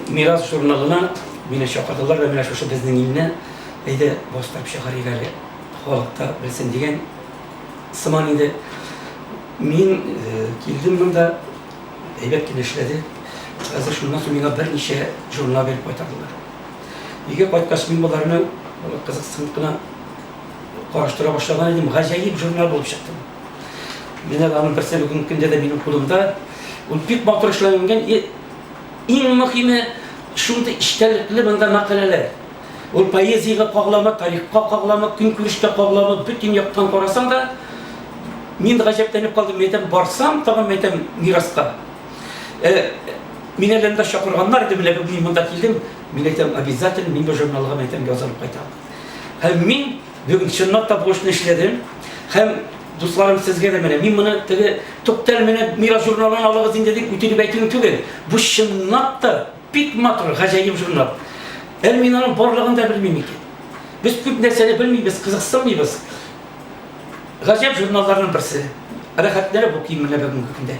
Мирас журналына мине чакырдылар да, менә шушы Безнең илне әйдә бастырып чыгарыйк әле, халык та белсен дигән сыман инде. Мин э, килдем монда, әйбәт кенә эшләде. Хәзер шуннан соң миңа берничә журнал биреп кайтардылар. Өйгә кайткач, мин боларны кызыксынып кына караштыра башлаган идем. Гаҗәеп журнал булып чыкты. Менә аның берсе бүгенге көндә дә минем кулымда. Ул бик матур эшләнгән. Иң мөһиме, шундый эчтәлекле монда мәкаләләр. Ул поэзиягә кагыламы, тарихка кагыламы, көнкүрешкә кагыламы, бөтен яктан карасаң да, мин гаҗәпләнеп калдым. Мин әйтәм, барсам, тагын мин әйтәм, Мираска. Э, мине әле анда чакырганнар иде, менә бүген мин монда килдем. Мин әйтәм, обязательно мин бу журналга мин әйтәм, язылып кайтам. Һәм мин бүген чынлап та бу эшне эшләдем. Һәм дусларым, сезгә дә менә мин моны теге туктал менә Мирас журналын алыгыз инде дип үтенеп әйтүем түгел. Бу чынлап та бик матур, гаҗәеп журнал. Әле мин аның барлыгын да белмим икән. Без күп нәрсәне белмибез, кызыксынмыйбыз. Гаҗәп журналларның берсе. Рәхәтләнеп укыйм менә бүгенге көндә.